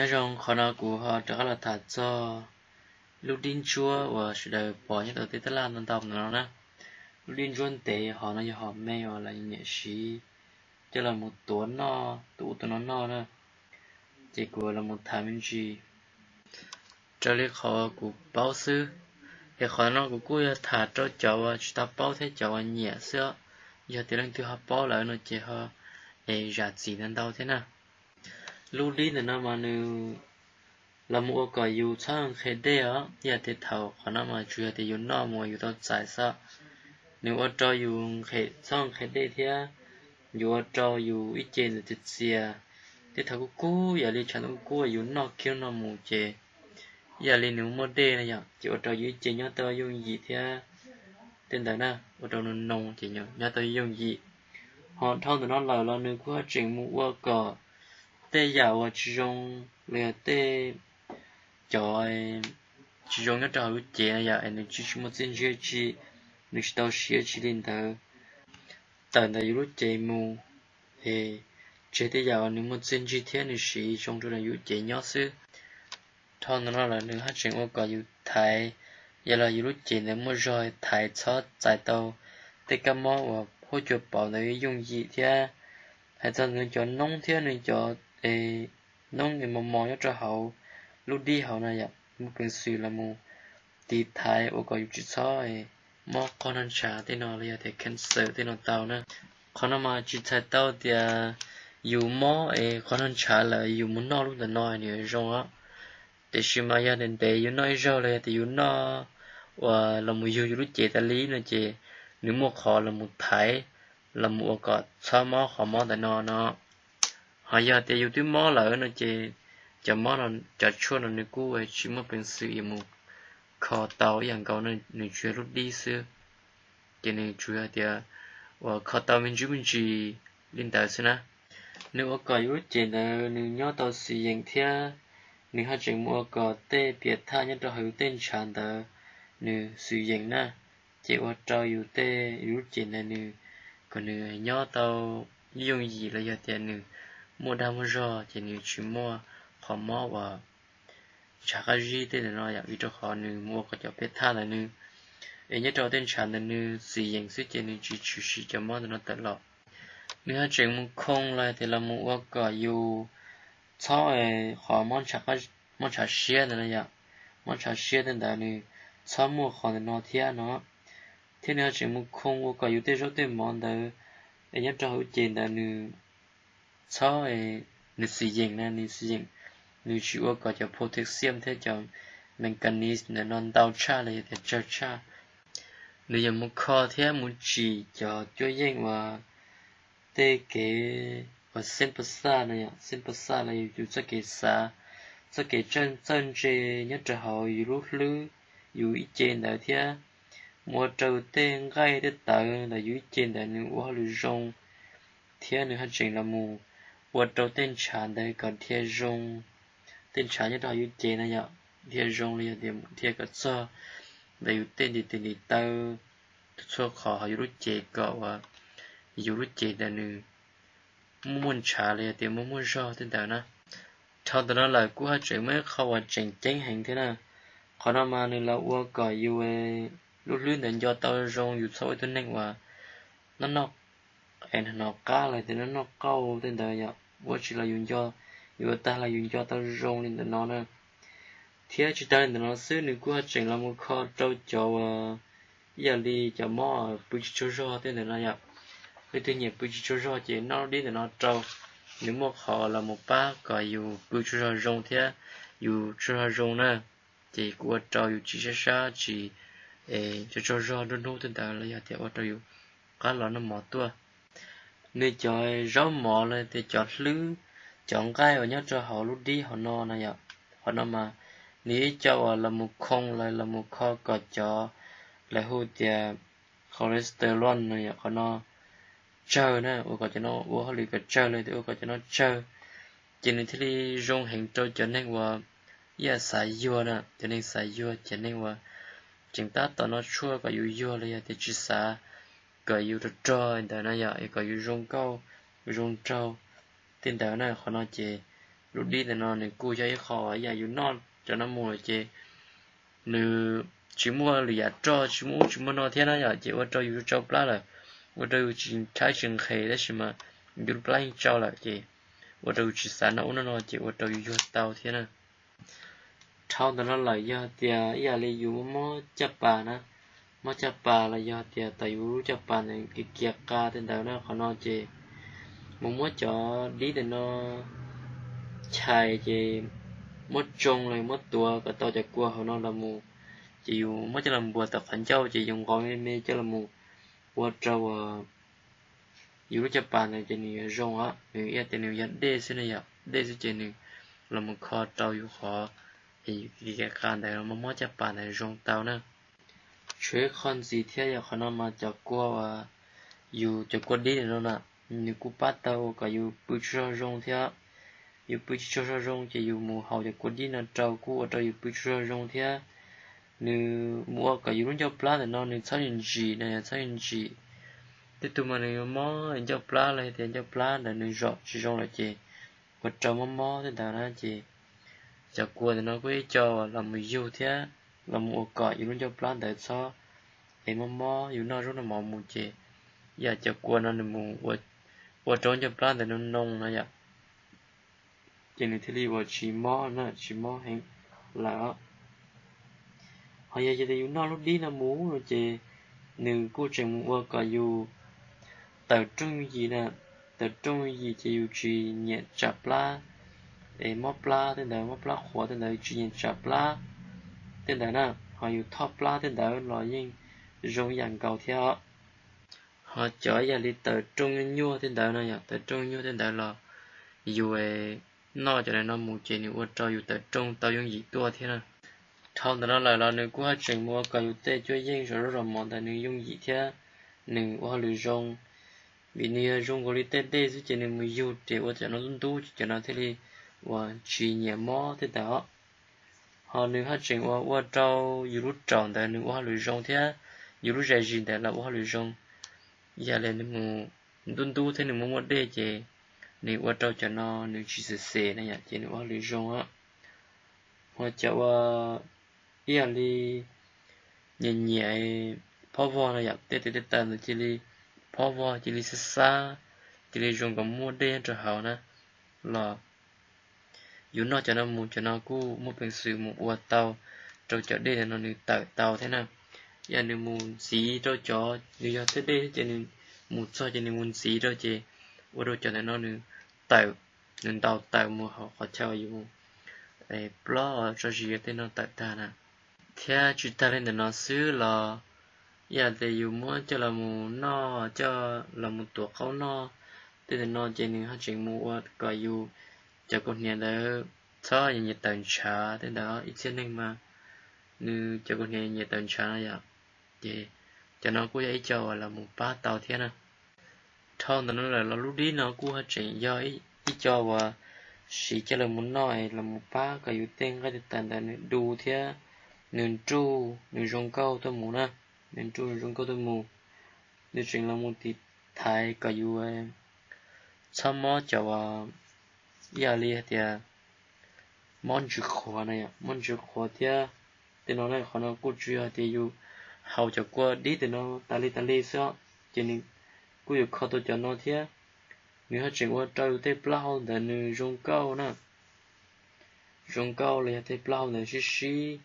Nyob zoo, qhov no kuv ho rov qab los tham txog lub dib ntsuab uas sawv daws pom nyob rau tej tab laj ntau ntau no na. Lub dib ntsuab ntev hov no yog hom me uas lawv nyiam siv coj los mus tuav noj, tuav ub tuav no noj na. Ces kuv los mus tham me ntsis raws li qhov kuv paub xwb. Es qhov no kuv kuj yog tham rau cov uas tsis tau paub thiab cov uas nyiam xwb. Yog tias leej twg ho paub lawm no ces ho es zam txim ntau ntau thiab na. Lub dib ntawm no mas nws los mus ua kom yus txhob nqhis dej os. Yog tias thaum qhov no mas tsuas yog tias yus noj mus yus tau txais xwb, nws ua rau yus txhob nqhis dej thiab yus ua rau yus ib ce ntawd txias txias. Tej thaum kuj kub, yam li tshav ntuj kuj kub yus noj kiag no mus ces ib yam li nws muaj dej no yom, ces ua rau yus ib ce nyob tau yooj yim thiab tej ntawd na, ua rau nws noo ces nyob tau yooj yim. Ho dhau ntawm no lawm los nws kuj ho tseem mus ua kom tej yam uas tsis zoo los yog tej cov tsis zoo nyob rau hauv lub cev no yom, es nws tsis tsis muaj txiaj ntsig tsi, nws tsis tau siav tsi li ntawd tawm ntawm yus lub cev mus, es tseg tej yam uas nws muaj txiaj ntsig thiab nws siv zoo rau yus lub cev nyob xwb. Dhau ntawm no lawm nws haj tseem ua kom yus thaiv, yog los yus lub cev ntawd muaj zog thaiv txhob txais tau tej kab mob uas huab cua pauv ntawd yooj yim thiab. Hais txog nws cov noob thiab nws cov noob mos mos nyob rau hauv lub dib hauv no yom, muaj peev xwm los mus tiv thaiv ua kom yus tsis txhob mob qhov noj ntshav tej no los yog tias cancer tej no tau na. Qhov no mas tsis txhais tau tias yus mob es qhov noj ntshav lawm yus mus noj lub ntawm no nws zoo os. Tiam sis mas yog ntev ntev yus noj ib zaug los yog tias yus noj uas los mus yug yus lub cev tas li no ces nws muaj qhov los mus thaiv, los mus ua kom txhob mob qhov mob ntawm no no. Ho yog tias yus twb mob lawm no ces cov mob no, cov tshuaj no nws kuj tsis muaj peev xwm yuav mus kho tau ib yam nkaus, nws tsuas yog lub dib xwb. Ces nws tsuas yog tias uas kho tau me ntsis me ntsis li ntawd xwb na. Nws ua kom yus lub cev ntawd nws nyob tau xwm yeem thiab nws haj tseem mus ua kom tej piam thaj nyob rau hauv yus tej ntshav ntawd nws xwm yeem na. Ces ua rau yus tej, yus lub cev ntawd nws, kom nws nyob tau yooj yim los yog tias nws muaj dag muaj zog ces nws tsis muaj qhov mob uas ntshav qab zib tej ntawm no yom, vim rau qhov nws mus ua kom cov piam thaj ntawd nws es nyob rau tej ntshav ntawd nws xwm yeem xwb ces nws tsis tshwm sim cov mob ntawm no tawm los. Nws haj tseem mus khoo los tias los mus ua kom yus txhob, qhov mob ntshav siab ntawd no yom, mob ntshav siab tej ntawd nws txhob muaj qhov ntawm no thiab no. Thiab nws haj tseem mus khoo ua kom yus tej zaub tej mov ntawd es nyob rau hauv lub cev ntawd nws txhob, nws xwm yeem na, nws xwm yeem, nws tsis ua kom cov potassium thiab cov manganese ntawm no ntau tshaj los yog tias tsawg tshaj. Nws yuav mus kho thiab mus tsim cov cuab yeej uas tej kev uas xeeb pas xaj no yom, xeeb pas xaj los yog yus txoj kev xav, txoj kev txawj ntse nyob rau hauv yus lub hlwb, yus ib ce ntawd thiab mus ua rau tej nqaij tej tawv ntawm yus ib ce ntawd nws ua hauj lwm zoo, thiab nws haj tseem los mus ua rau tej ntshav ntawd kom dhia zoo. Tej ntshav nyob rau hauv yus cev no yom, dhia zoo los yog tias dhia kom txog ntawm yus tej ntiv tes ntiv taw, txhua qhov hauv yus lub cev kom uas yus lub cev ntawd nws muaj muaj ntshav los yog tias muaj muaj zog tej ntawd na. Dhau ntawm no lawm kuj haj tseem muaj ib qho uas tseem ceeb heev thiab na. Qhov no mas nws los ua kom yus lub hlwb ntawd nco tau zoo, yus txhob ua ib tug neeg uas noj noj es hnov qab los tias noj noj qauj tej ntawd yom, ua tsis los yus nco, yus ua tag los yus nco tau zoo li ntawm no na. Thiab tsis tag li ntawm no xwb, nws kuj haj tseem los mus kho rau cov uas ib yam li cov mob pw tsis tsaug zog tej ntawd no yom. Leej twg nyiam pw tsis tsaug zog ces noj lub dib ntawm no rau, nws muaj qhov los mus pab kom yus pw tsaug zog zoo thiab yus tsaug zog zoo na. Ces kuj ua rau yus tsis sab sab tsis tsaug tsaug zog nruab hnub tej ntawd los yog tias ua rau yus qab los noj mov tuaj. Nws cov zaub mov los tias cov hlwb, cov nqaij uas nyob rau hauv lub dib hauv no no yom, qhov no mas nws ib co uas los mus khoo los los mus kho kom cov lawv hu tias cholesterol no yom, qhov no tsawg na, ua kom cov no ua hauj lwm kom tsawg los tias ua kom cov no tsawg, ces nws thiaj li zoo heev rau cov neeg uas ib yam xav yuag na, cov neeg xav yuag, cov neeg uas tseem tab tom noj tshuaj kom yus yuag los yog tias tsis xav kom yus rog rog ntawd na yom, kom yus zoo nkauj, zoo nraug tej ntawd na. Qhov no ces Lub dib ntawm no nws kuj yog ib qho yam yus noj cov no mus lawm ces nws tsis muaj lwm yam roj, tsis muaj ub tsis muaj no thiab na yom, ces ua rau yus tsau plab lawm, ua rau yus tsis khaib tsis nqhis tab sis mas yus lub plab yeej tsau lawm ces ua rau yus tsis xav noj ub noj no ces ua rau yus yuag tau thiab na. Dhau ntawm no lawm yog tias ib yam li yus muaj mob caj pas na, mob caj pas los yog tias tau yus lub caj pas ntawd kiv kiav qa tej ntawd na, qhov no ces mus muab cov dib ntawm no chais ces muab tsoo los muab tuav kom tau cov kua hauv no los mus, ces yus muab coj los npuav tom qhov ncauj ces yus nqos me me coj los mus ua rau yus lub caj pas ntawd ces nws yuav zoo os, nws ib yam tias nws yog dej xwb ne, yog dej xwb ces nws los mus kho rau yus qhov kiv kiav qa ntawd mob mob caj pas ntawd zoo tau na. Tshuav ib qho ntxiv thiab yog qhov no mas cov kua uas yus cov kua dib no na, nws kuj pab tau ua kom yus pw tsis tshua zoo thiab. Yus pw tsis tshua zoo ces yus mus haus cov kua dib no rau kuj ua rau yus pw tsis tshua zoo thiab. Nws mus ua kom yus lub ncauj plab ntawm no nws txhob ntsim na, yog txhob ntsim. Tej tug mas nws mob ncauj plab los tias ncauj plab ntawd nws zom tsis zoo lawm ces ua rau mob mob tej ntawd na ces cov kua ntawm no kuj ib co los mus yug thiab los mus ua kom yus lub ncauj plab ntawd txhob es mob mob, yus noj zaub noj mov mus ces yam cov kua no nws mus ua rau ncauj plab ntawd noo noo no yom, ces nws thiaj li uas tsis mob na, tsis mob heev lawm. Ho yog tias yus noj lub dib no mus no ces nws kuj tseem mus ua kom yus tawm rooj yim na, tawm rooj yim ces yus tsis nyiam tsam plab, es mob plab tej ntawd, mob plab qhuav tej ntawd tsis nyiam tsam plab tej ntawd na, ho yus thoj plab tej ntawd los yeej zoo yam nkaus thiab os. Ho cov yam li tawm rooj nyuaj nyuaj tej ntawd no yom, tawm rooj nyuaj tej ntawd los yus noj cov no mus ces nws ua rau yus tawm rooj tau yooj yim tuaj thiab na. Dhau ntawm no lawm los nws kuj haj tseem mus ua kom yus tej cuab yeej zom zaub zom mov ntawd nws yooj yim thiab nws ua hauj lwm zoo. Vim nws yog zoo nkaus li tej dej xwb ces nws mus yug ces ua cov no ntub ntub ces cov no thiaj li uas tsis nyiam mob tej ntawd os. Ho nws haj tseem ua ua rau yus lub raum ntawd nws ua hauj lwm zoo thiab yus lub zais zis ntawd los ua hauj lwm zoo. Yam li nws mus ntub ntub thiab nws muaj muaj dej ces nws ua rau cov no nws tsis xes xes na yom, ces nws ua hauj lwm zoo. Ho cov ua ib yam li nyiam nyiam phob vog no yom, tej tes tej taw ntawd cia li phob vog cia li xab xab, cia li zoo nkaus muaj dej nyob rau hauv na, los yus noj cov no mus cov no kuj muaj peev xwm mus ua tau rau cov dej ntawd no nws tawm tau thiab na. Yog nws mus ntxiv rau cov nws yog tej dej ces nws mus txog ces nws mus ntxiv rau ces ua rau cov ntawm no nws tawm, nws ntaus tawm mus hauv qhov chaw yus plob tso zis tej no tawm tag na. Thiab tsis tag li ntawm no xwb los ib yam li yus muab coj los mus noj, coj los mus tuav qaub noj tej ntawm no ces nws haj tseem mus ua kom yus cov kaus hniav ntawd txhob nyias tawm ntshav tej ntawd. Ib txhia neeg mas nws cov kaus hniav nyias tawm ntshav no yom, ces cov no kuj yog ib co uas los mus pab tau thiab na. Dhau ntawm no lawm los lub dib no kuj haj tseem yog ib co uas siv coj los mus noj los mus pab kom yus tej nqaij tej taw ntawd nws du thiab nws nruj nws zoo nkauj tuaj mus na, nws nruj nws zoo nkauj tuaj mus. Nws tseem los mus tiv thaiv kom yus txhob mob cov ib yam li hais tias mob ntsws qhuav na yom, mob ntsws qhuav thiab. Tej no na qhov no kuj tsuas yog hais tias yus haus cov kua dib ntawm no tas li tas li xwb, ces nws kuj yuav kho tau cov no thiab. Nws haj tseem ua rau yus tej plaub hau ntawd nws zoo nkauj na, zoo nkauj los yog tej plaub hau ntawd sib sib,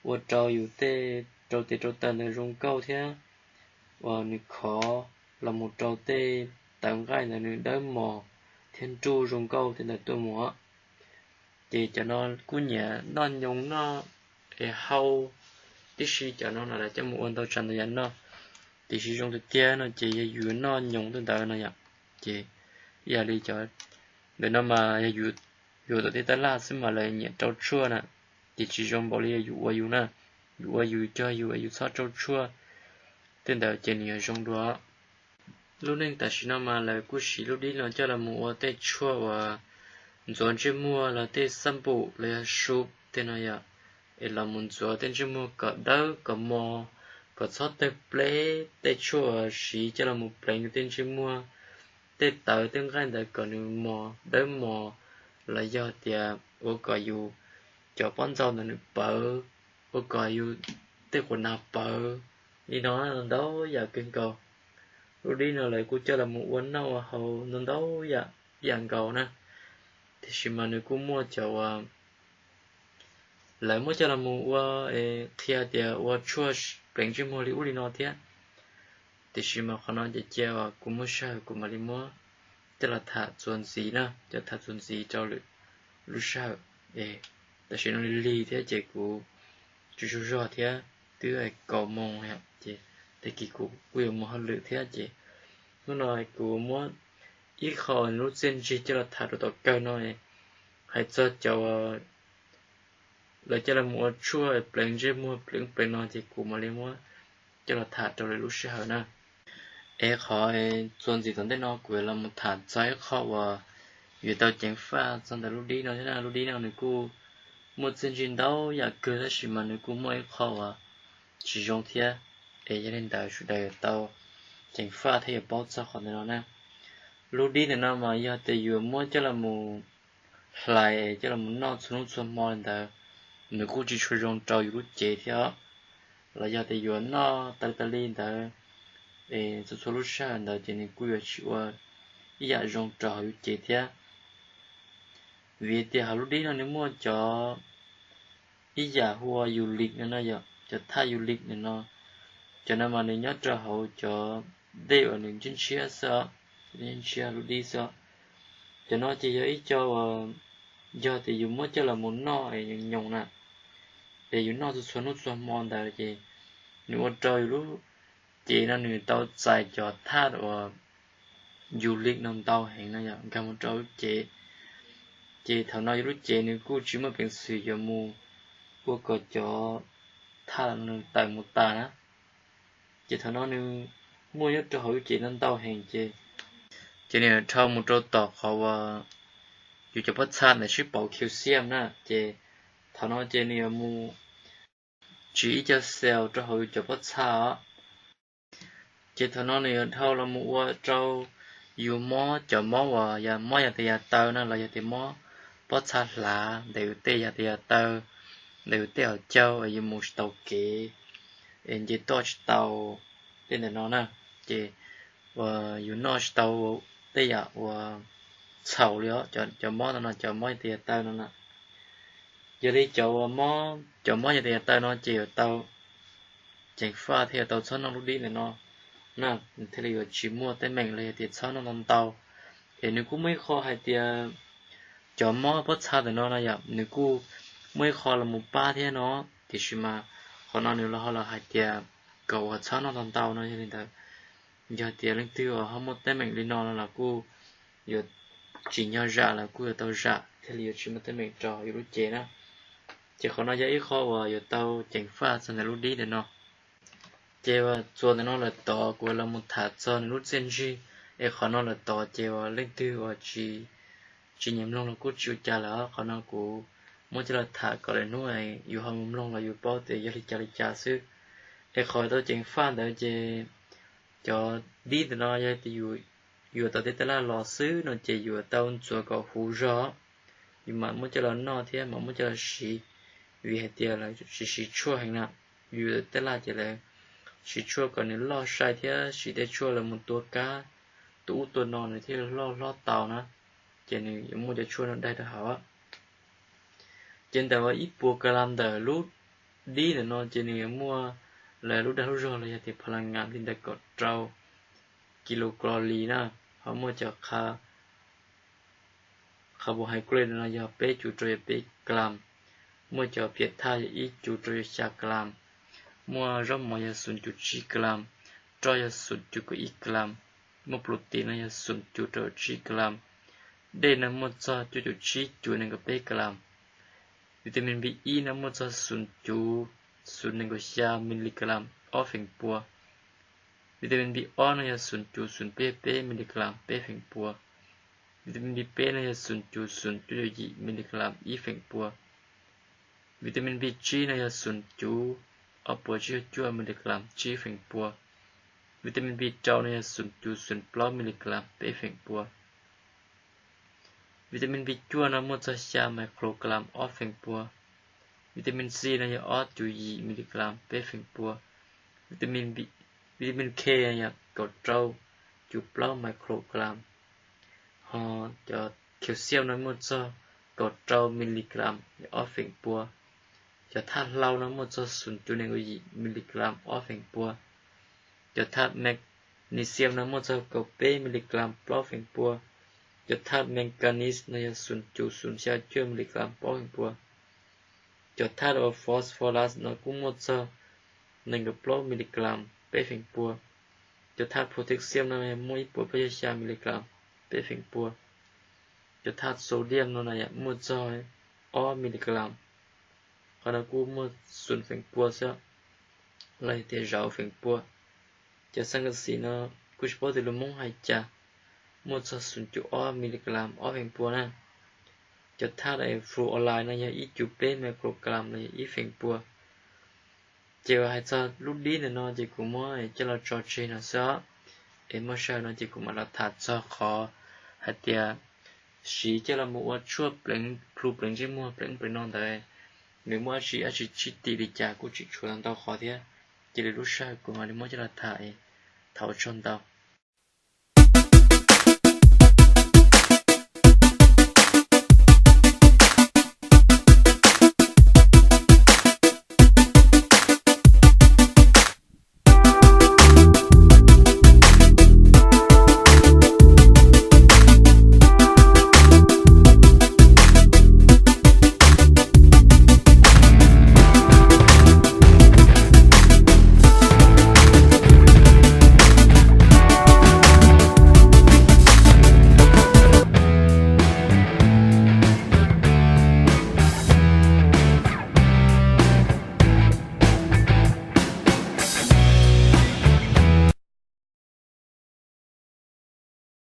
ua rau yus tej rau tes rau taw ntawd zoo nkauj thiab, uas nws khov los mus rau tej tawv nqaij ntawd nws dawb mos thiab nruj zoo nkauj tej ntawd tuaj mus. Ces cov no kuj nyiam noj nyoos noj es hau tib si, cov no lawv coj mus ua ntau tsav ntau yam noj, tiam sis zoo tiag tiag no ces yog yus noj nyoos tej ntawd no yom. Ces ib yam li cov ntawm no mas yog yus yuav tom tej tab laj xwb mas lawv nyiam rau tshuaj na, ces tsis zoo npaum li yog yus ua yus na. Yus ua yus cog yus, yus txhob rau tshuaj tej ntawd ces nws yuav zoo dua. Lub neej tam sim no mas lawv kuj siv lub dib no coj los mus ua tej tshuaj uas ntxuav ntsej muag los tej xab npum los yog su tej no yom, es los mus ntxuav tej ntsej muag kom dawb kom mos, kom txhob tawg pleb. Tej tshuaj uas siv coj los mus pleev tej ntsej muag, tej tawv tej nqaij ntawd kom nws mos dawb mos, los yog tias ua kom yus cov pob ntxaug ntawd nws pawv, ua kom yus tej quas nas pawv li no ntau yam kawg nkaus. Lub dib no lawv kuj coj los mus ua noj ua haus ntau ntau yam, yam nkaus na. Tiam sis mas nws kuj muaj cov uas lawv muab coj los mus ua, qhia tias ua tshuaj pleev ntsej muag li ub li no thiab. Tiam sis mas qhov no ces cia uas kuv muaj sij hawm kuv mam li muab coj los tham txuas ntxiv na, coj tham txuas ntxiv rau lwm lub sij hawm. Tam sim no lig lig thiab ces kuv tsis tsaug zog thiab, twb kaum moos ces tag kis kuv kuj yuav mus hauj lwm thiab ces hnub no kuv muab ib qho lub txiaj ntsig coj los tham rau tom kawg no, hais txog cov lawv coj los mus ua tshuaj pleev ntsej muag pleev pleev no ces kuv mam li muab coj los tham rau lwm lub sij hawm na. Es qhov txuas ntxiv tom ntej no kuv yuav los mus tham txog ib qho uas yuav tau ceev faj txog ntawm lub dib no thiab na. Lub dib no nws kuj muaj txiaj ntsig ntau yam kawg tab sis mas nws kuj muaj ib qho uas tsis zoo thiab. Es yog li ntawd sawv daws yuav tau ceev faj thiab yuav paub txog qhov ntawm no na. Lub dib ntawm no mas yog tias yuav muab coj los mus hlais coj los mus noj txhua hnub txhua hmo li ntawd, nws kuj tsis tshua zoo rau yus lub cev thiab os. Los yog tias yuav noj tas tas li ntawd, es txhua txhua lub sij hawm ntawd ces nws kuj yuav tsis ua ib yam zoo rau hauv yus cev thiab. Vim tias hauv lub dib no nws muaj cov ib yam hu ua uric no no yom, cov thaj uric no no. Cov no mas nws nyob rau hauv cov dej uas nws ntshiab ntshiab xwb, ntshiab lub dib xwb. Cov no ces yog ib co uas yog tias yus muab coj los mus noj es nyoos nyoos na, es yus noj txhua txhua hnub txhua hmo ntawd ces nws ua rau yus lub cev no nws tau txais cov thaj uas uric no ntau heev no yom, nkag mus rau lub cev. Ces thaum no yus lub cev nws kuj tsis muaj peev xwm yuav mus ua kom cov thaj no nws tawm mus tas na. Ces thaum no nws muaj nyob rau hauv lub cev no ntau heev ces, ces nws dhau mus rau tom qhov uas yus cov pob txha ntawd sib pauv calcium na, ces thaum no ces nws yuav mus tsiv ib co cell rau hauv yus cov pob txha os. Ces thaum no nws yuav dhau los mus ua rau yus mob cov mob uas yog mob yav tes yav taw no los yog tias mob pob txha hlav ntawm yus tej yav tes yav taw, ntawm yus tej hauv caug es yus mus tsis tau kev, es nce toj tsis tau tej ntawm no na. Ces uas yus noj tsis tau tej yam uas txhaum li os, cov mob no no, cov mob yav tes yav taw no na. Yog li cov uas mob, cov mob yav tes yav taw no ces yuav tau ceev faj thiab yuav tau txhob noj lub dib ntawm no na, nws thiaj li yuav tsis muaj teeb meem los yog tias txhob noj ntau ntau. Es nws kuj muaj ib qho hais tias cov mob pob txha ntawm no no yom, nws kuj muaj ib qho los mus pab thiab no, tiam sis mas qhov no nws los ho los hais tias kom uas txhob noj ntau ntau no. Yog li ntawd, yog tias leej twg uas ho muaj teeb meem li no no los kuj yuav tsim nyog zam los kuj yuav tau zam thiaj li yuav tsis muaj teeb meem rau yus lub cev na. Ces qhov no yog ib qho uas yuav tau ceev faj txog ntawm lub dib ntawm no. Ces uas txuas ntawm no lawm tod kuv los mus tham txog nws lub txiaj ntsig, es qhov no lawm tod ces uas leej twg uas tsis, tsis nyiam mloog los kuj tsis ua cas lawm, qhov no kuv muab coj los tham kom lwm hnub yus ho mus mloog los yus paub tias yog li cas li cas xwb. Es qhov tau ceev faj ntawd ces cov dib ntawm no yog tias yus yuav tau tej tab laj los xwb no ces yuav tau ntxuav kom huv zog, yus mam muab coj los noj thiab mam muab coj los siv. Vim hais tias lawv siv siv tshuaj heev na, yus tej laj ces lawv siv tshuaj kom nws loj sai thiab siv tej tshuaj los mus tua kab, tua ub tua no nws thiaj li loj hlob tau na. Ces nws yuav muaj cov tshuaj no daig rau hauv. Ces ntawm ib puas kas las ntawm lub dib ntawm no ces nws yuav muaj lawv lub dag lub zog los yog tias pha la ngas li ntawm kaum rau kis lus kos lis na, ho muaj cov qha, qha bos hais kos lis no yog peb cuv rau yog peb kas las, muaj cov piam thaj yog ib cuv rau yog xya kas las, muaj zaub mov yog xoom cuv tsib kas las, roj yog xoom cuv kaum ib kas las, muaj plu tis no yog xoom cuv rau tsib kas las, dej no muaj txog cuaj cuv tsib cuv nees nkaum peb kas las, vitamin B ib no muaj txog xoom cuv xoom nees nkaum xya milikas las ob feem pua, vitamin B ob no yog xoom cuv xoom peb peb milikas las peb feem pua, vitamin B peb no yog xoom cuv xoom cuaj caum yim milikas las ib feem pua, vitamin B tsib no yog xoom cuv ob puas tsib caug cuaj milikas las tsib feem pua, vitamin B rau no yog xoom cuv xoom plaub milikas las peb feem pua, Vitamin B cuaj no muaj txog xya microgram ob feem pua. Vitamin C no yog ob cuv yim miligram peb feem pua. Vitamin B, vitamin K no yog kaum rau cuv plaub microgram. Ho cov calcium no muaj txog kaum rau miligram ob feem pua. Cov thaj hlau no muaj txog xoom cuv nees nkaum yim miligram ob feem pua. Cov thaj magnesium no muaj txog kaum peb miligram plaub feem pua. Cov thaj manganese no yog xoom cuv xoom xya cuaj miligram plaub feem pua. Cov thaj phosphorus no kuj muaj txog nees nkaum plaub miligram peb feem pua. Cov thaj potassium no yog muaj ib puas plaub caug xya miligram peb feem pua. Cov thaj sodium no na yog muaj txog ob miligram, qhov no kuj muaj xoom feem pua xwb, los yog tias zaum feem pua. Cov xab kas xis no kuj tsis paub tias lus Hmoob hais cas, muaj txog xoom cuv ob miligram ob feem pua na. Cov thaj fluoride no yog ib cuv peb microgram los yog ib feem pua. Ces hais txog lub dib ntawm no ces kuv muab coj los tso tseg no xwb os. Es muaj sij hawm no ces kuv mam los tham txog qhov hais tias siv coj los mus ua tshuaj pleev plhu pleev ntsej muag pleev pleev no ntawd, nws muaj dab tsi dab tsi tsis tim li cas kuj tseem tshuav ntau qhov thiab. Cia li lub sij hawm kuv mam li muab coj los tham, thaum ua tsaug ntau.